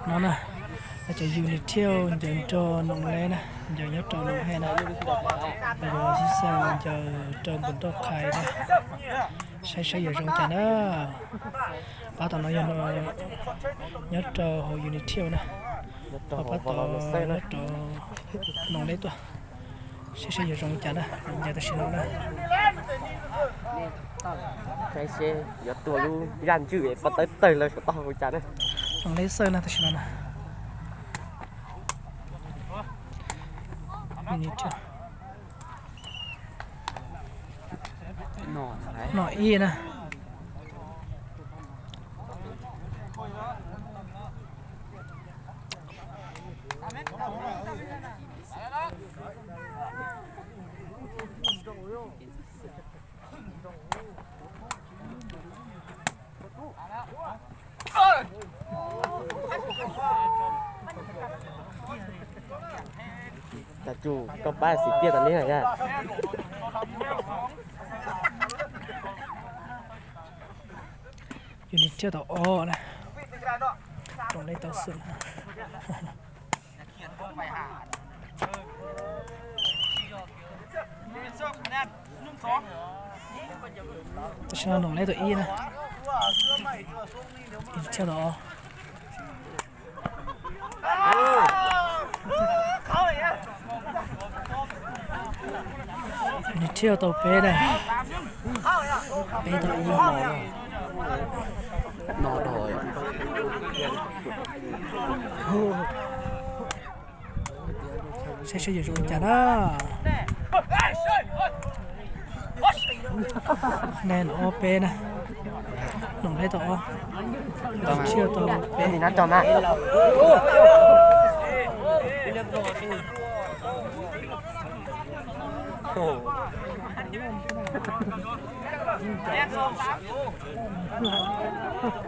No na, cov Unit Thiauj ncaws nrog Noom Leb na, ncaws nyob rau Noom Hej na, yuav xib xeem ncaws rau npus nroj qhais na, saib saib yuav zoo cas na. Pab tom no yog nyob rau hauv Unit Thiauj na, ho pab tom nyob rau Noom Leb tuaj, saib saib yuav zoo cas na, ncaws tam sim no na. Saib seb yuav tuaj lub zaj ntswj pov tawb tawg lawv saum toj hauv cas na. Noom Leb xawj na tam sim no na. No ib na. Cas tsuj koj pab xim tiaj tas li na. Unit Thiauj tau ob na, Noom Leb tau xwb. Tam sim no Noom Leb tau ib na, Unit Thiauj tau ob. Unit Thiauj tau peb na, peb tau ib no. No dhau. Saib saib yuav zoo cas na. Qhab nen ob peb na, Noom Leb tau ob, Unit Thiauj tau peb.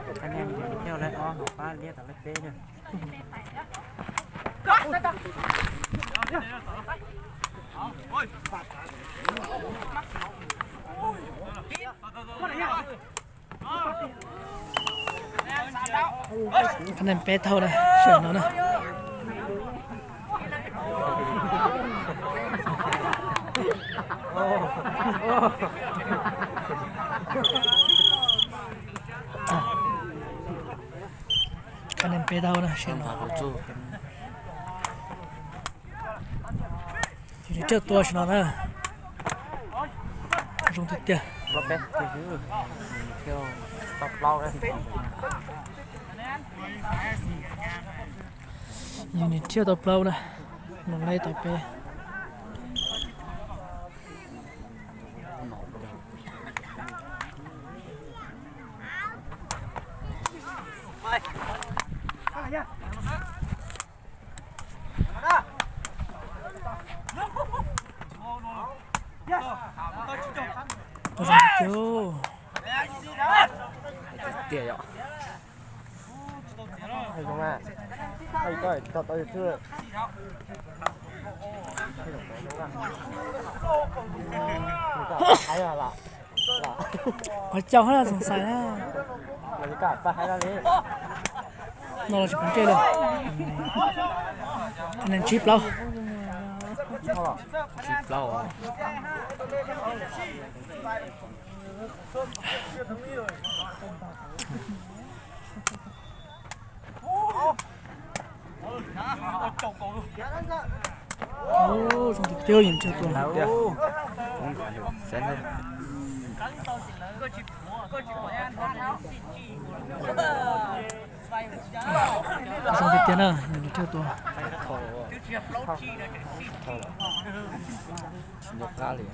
Qhab nen Unit Thiauj lawv ob, ho pab liab tau lawv peb na. Qhab nen peb tau na, sawv no na. Qhab nen peb tau na, sawv no. Unit Thiauj tua sawv no na. Zoo tiag tiag. Unit Thiauj tau plaub na, Noom Leb tau peb. Tiag yom. Qhov caug hab xoom xais na. No los tsis pov ntsej li. Qhab nen tsib plaub. Tsib plaub. Zoo tiag tiag, yeej tsis tuag. Zoo tiag tiag na, yeej tsis tuag. Tsis nco qab li.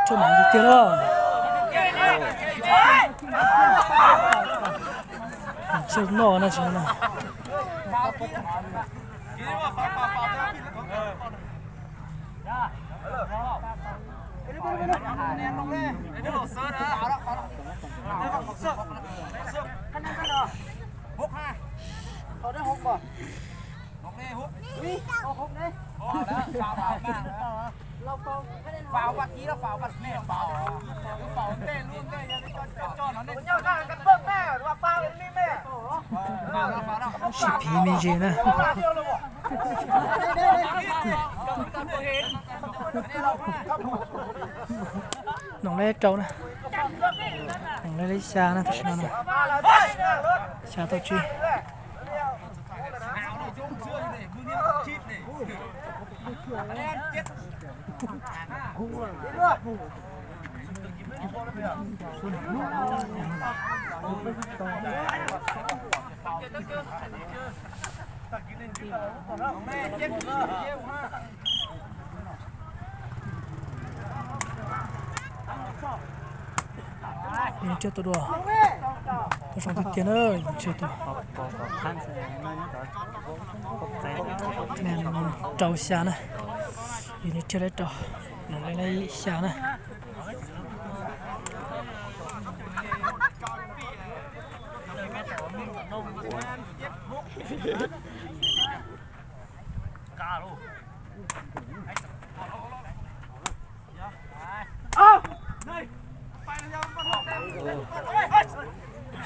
Tshuaj mam tiag tiag na. Tshuaj noj na tsis na. Sib phiv me ntsis na. Noom lej rau na. Noom lej lej xya na, tam sim no na. Xya tau tsib. Yus niag Rhiab tua dua. Tua zoo tiag tiag na, yus niag Rhiab tua. Rau xya na. Yus niag Rhiab lej rau. Noom lej lej xya na.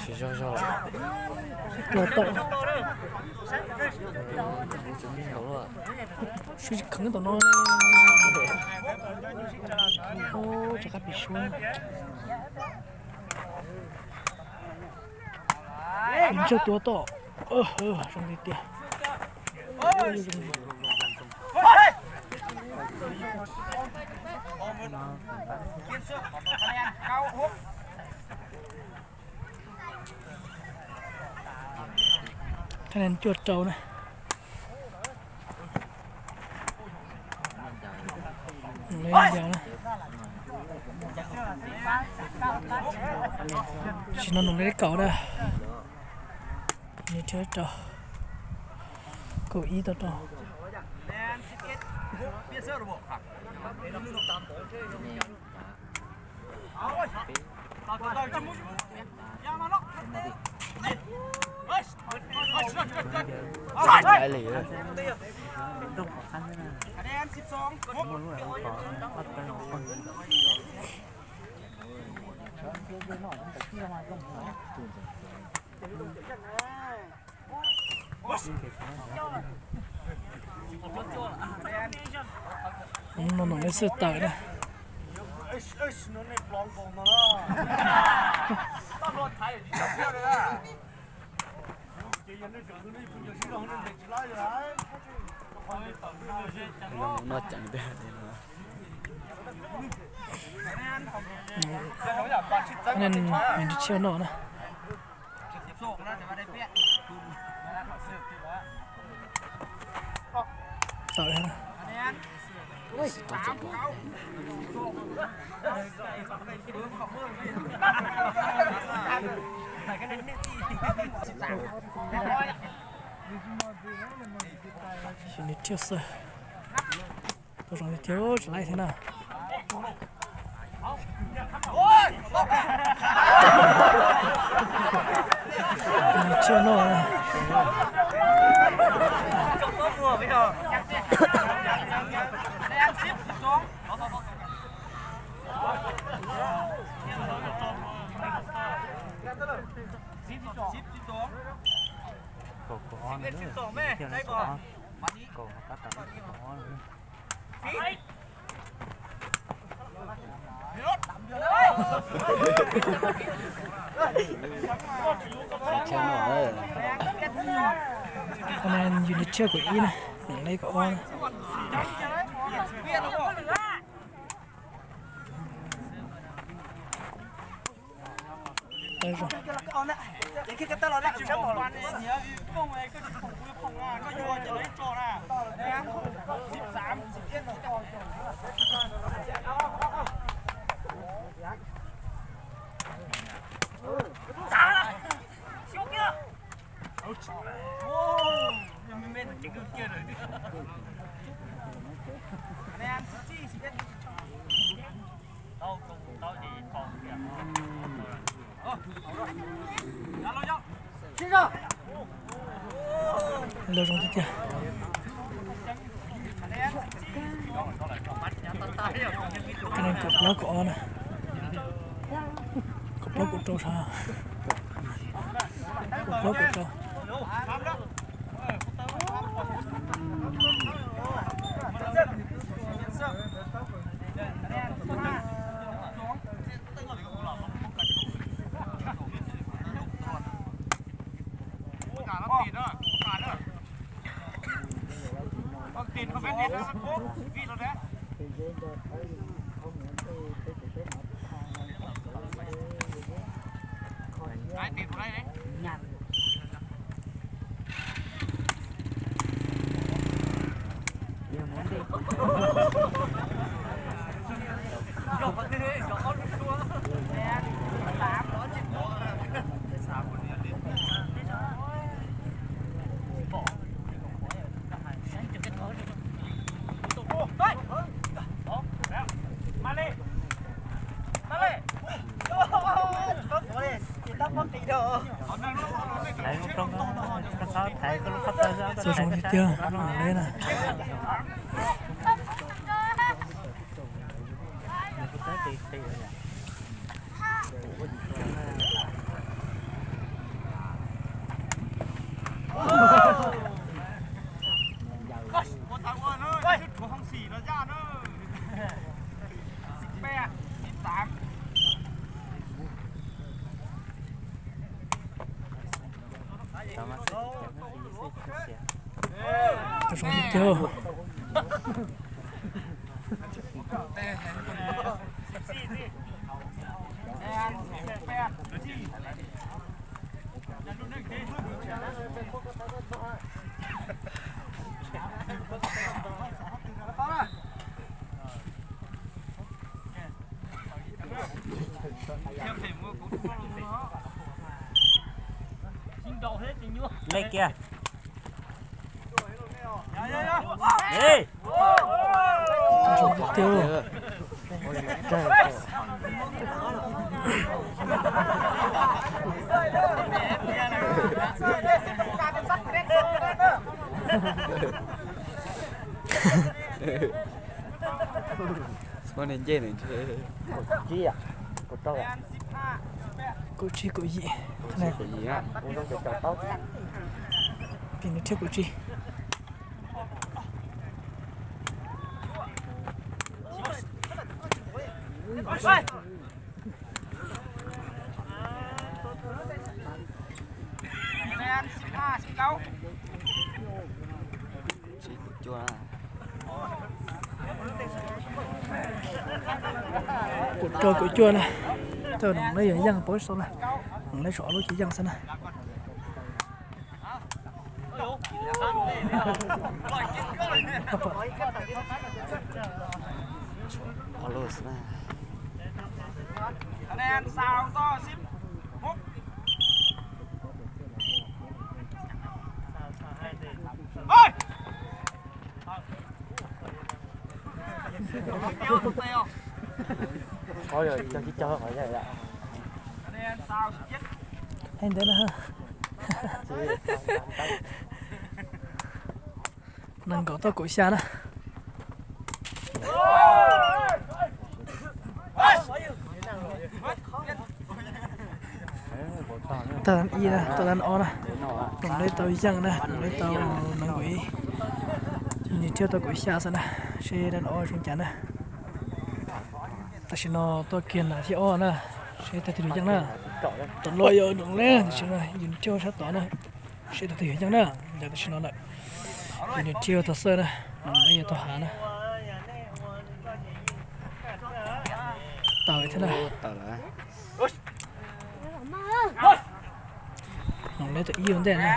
Tsis zog zog. Tua tau. Suav tsis kheev tom no. Rov qab pem suab. Ntsa tua tau. Zoo li tiag. Thaj nees cuaj rau na. Noom lej yau na. Sim no noom lej kaum na. Yus niag Rhiab rau. Kaum ib tau rau. No noom lej xwb tawm na. Noj ceev tiag. Nws tsis noj na. Tawm. Sim no Rhiab xwb. Tua zoo tiag, tsis laib thiab na. Rhiab no. Kaum, kaum ob na, kaum no tab tom kaum ob no. Qhov no yus niag Rhiab kaum ib na, noom lej kaum ob na. Lawv zoo tiag tiag. Kaum plaub kaum ob na. Kaum plaub kaum rau sab. Kaum plaub kaum rau. Xov zoo tiag tiag, Noom Leb na. Tau zoo tiag. Lej kiag. Kaum tsib kaum yim. Pim nws thiab kaum tsib. Kaum rau kaum cuaj na. Tau Noom Leb yuav yeej pab sau na. Noom Leb sau ob lub ces yeej xwb na. Ntawd na. Nees nkaum tau kaum xya na. Tag dan ib na, tag dan ob na. Noom Leb tau yeej na, Noom Leb tau nees nkaum ib. Yus niam thiab tau kaum xya xwb na, seb dan ob zoo cas na. Tam sim no tuaj kiag nas thiab ob na, seb tag twg yuav yeej na. Tom no yog Noom Leb, tam sim no yus niam thiab sab tod na, seb tag twg yuav yeej na. Yog tam sim no lawm, yus niam thiab tau xawb na, Noom Leb yuav tau hav na. Tawm thiab na. Noom Leb tau ib ua ntej na.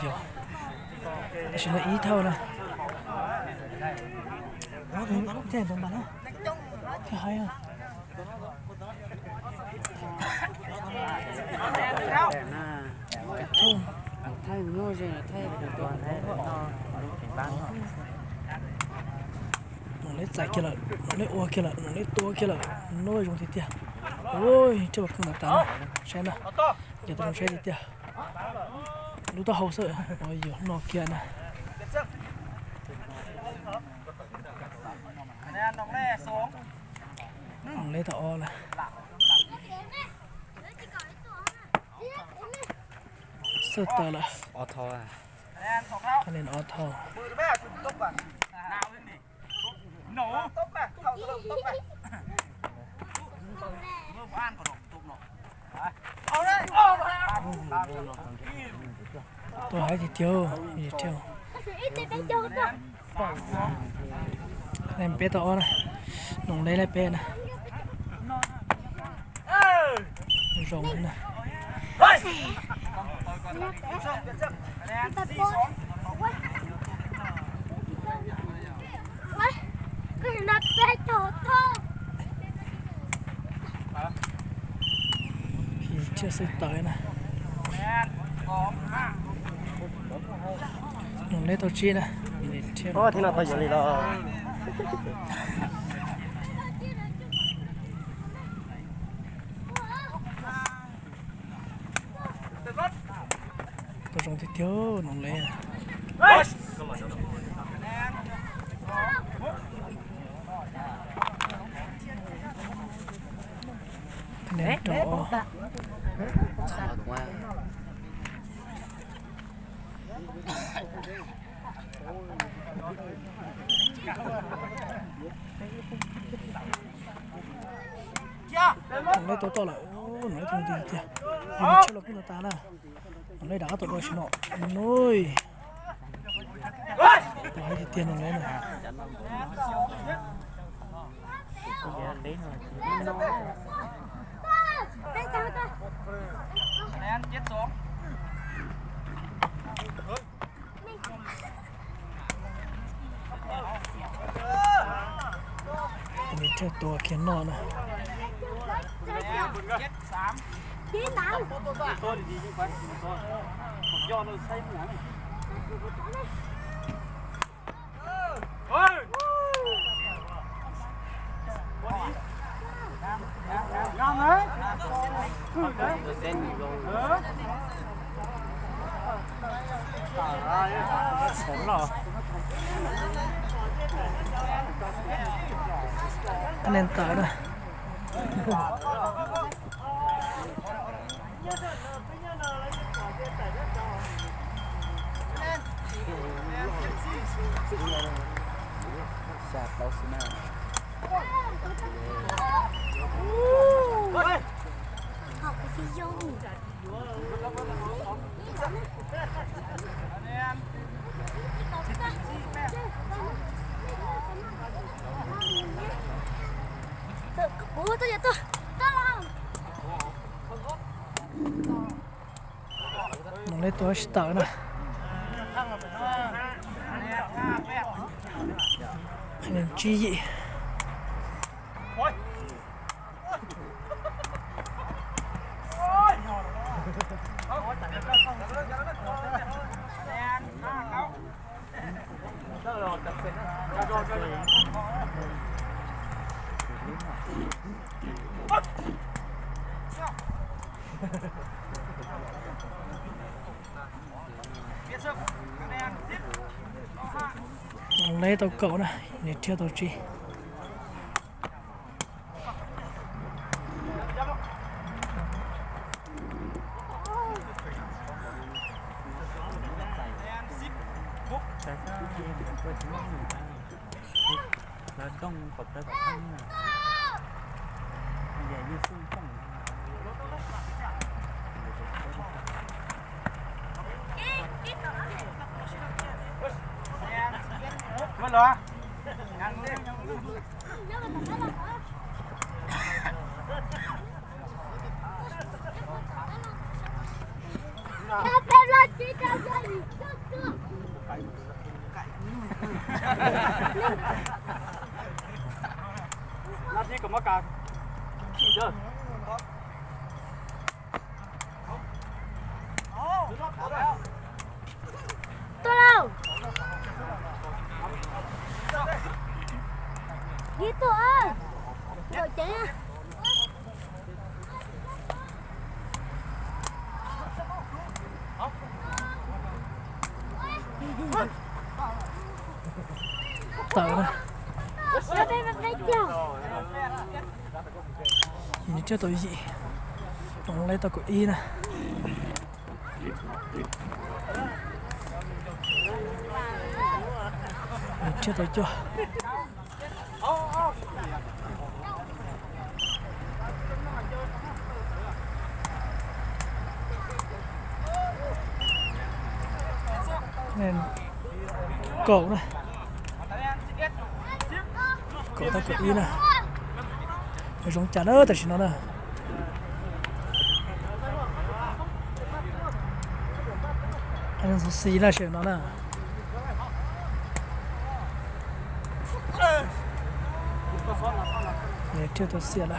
Yog, tam sim no ib thauj na. Thiaj hais. Noom Leb txais kiag lawm, Noom Leb ua kiag lawm, Noom Leb tua kiag lawm, nuj zoo tiag tiag. Ui, thiaj pom kheej tas tas na, saib na, yog tau zoo saib tiag tiag. Lub taub hau xwb, yuav noj kiag na. Noo leb tau ob na. Xwb tawm lawm. Qhov nin ob thau. Tuaj hais tiag tiag, thiab. Peb tau ob na, Noom Leb lab peb na. Zoo na. Thiab xwb tawm na. Noom Leb tau tsib na. Thiab no tau yuav li los. Tau zoo tiag tiag Noom Leb. Noom Leb tau toj lawm, Noom Leb tau tiag tiag. Yog nws tshaj los kuj tau tas na. Noom Leb rov qab tau dua sim no. Nws, tau hais tiag tiag Noom Leb na. Nws thiaj tua kiag noj na. Nen tawm na. Noom Leb tua tsis tawm na. Tsib yim. Noom Leb tau kaum na, nws thiaj tau tsib. Tuaj lauj. Ib tuaj, tuaj ceev. Tawm na. Yim niam Thiaj tau yim, Noom Leb tau kaum ib na. Yim niam Thiaj tau cuaj. Kaum na. Kaum tau kaum ib na. Zoo cas na tam sim no na. Ntxhov xis na sawm no na. Thiaj tau xiam lawm.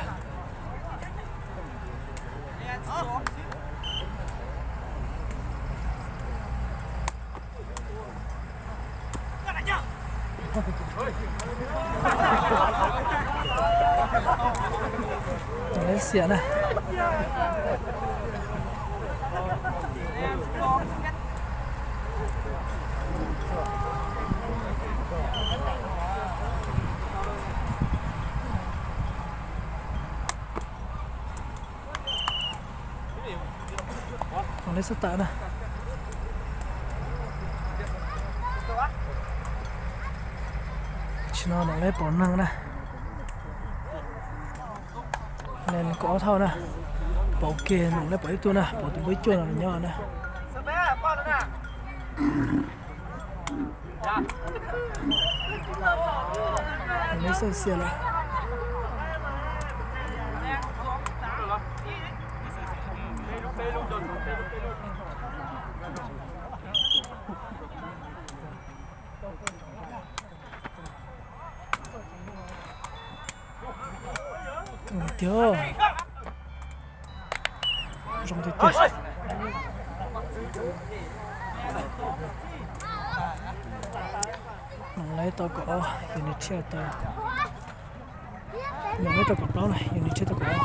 Lawv xiam na. Noom Leb xub tawm na. Tam sim no Noom Leb pom neeg na. Nees kaum ob thauj na. Pom ua ke, Noom Leb pom ib tug na, pom tus npawb cuaj no nyob na. Noom Leb xub xiam lawm. Tiag, zoo tiag tiag. Noom Leb tau kaum ob, Yus Nias Tshiab tau, Noom Leb tau kaum plaub na, Yus Nias Tshiab tau kaum ob.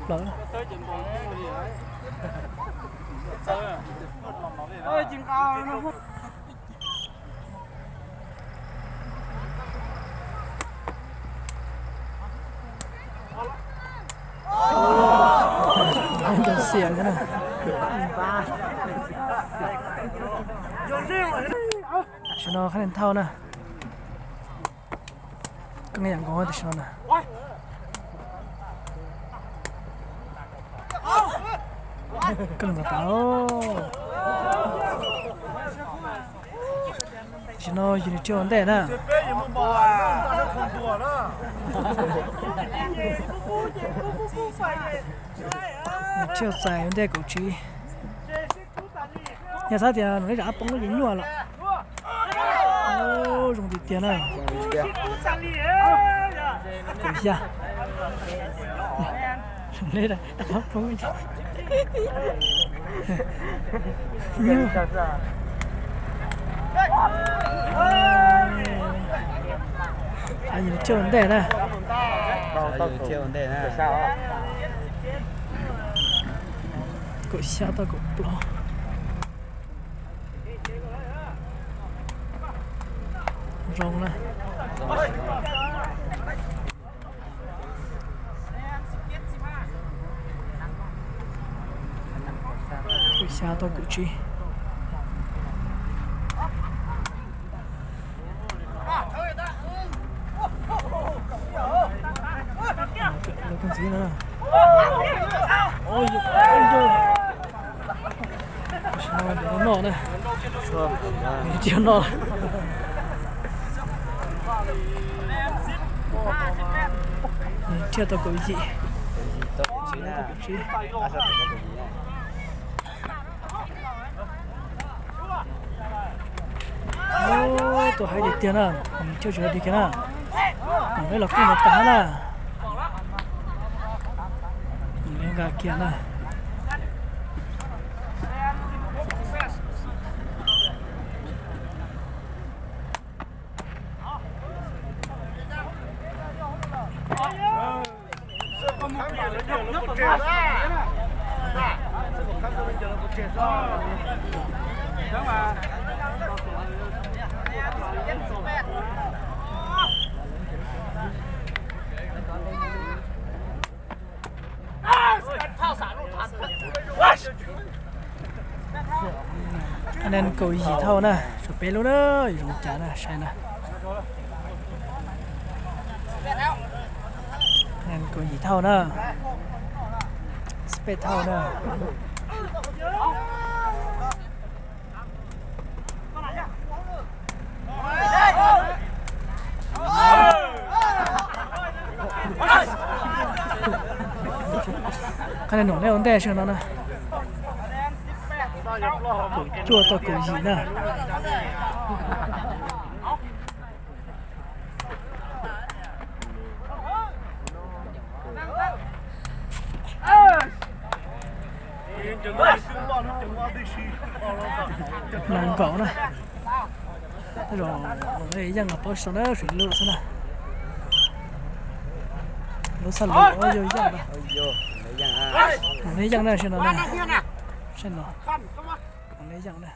Plaws. Xiam thiab na. Tam sim no Khab Nees Thauj na. Koj nqe yam nkaus tam sim no na. Koj nqe tas. Tam sim no Yus Nias Tshiab ua ntej na. Nias Tshiab txais ua ntej kaum tsib. Yog xav tias Noom Leb zam poob ces nyuaj lawm. Zoo tiag tiag na. Kaum xya. Noom Leb zam poob. Yus Nias Tshiab ua ntej na. Kaum xya tau kaum plaub. Zoo na. Kaum xya tau kaum tsib. Lawv koj ntxiv na. Tam sim no noj na. Tsis noj. Thiaj tau kaum yim. Kaum tsib. Tus hais tiag tiag na, Thiaj tsis hais tiag kiag na. Noom Leb los kuj nqa tag na. Noom Leb nqa kiag na. Ann kaum yim thauj na, tshuav peb lub na, zoo cas na saib na. Ann kaum yim thauj na, peb thauj na. Qhov no num nej ua ntej sab no na. Kaum cuaj tau kaum yim na. Nees nkaum na. Tej zaum Loos Yeej los paub tsis tau na, suav lub xwb na. Lub xab lub yog Yeej na. Loos Yeej na, sab no na. Sab no. Loos Yeej na.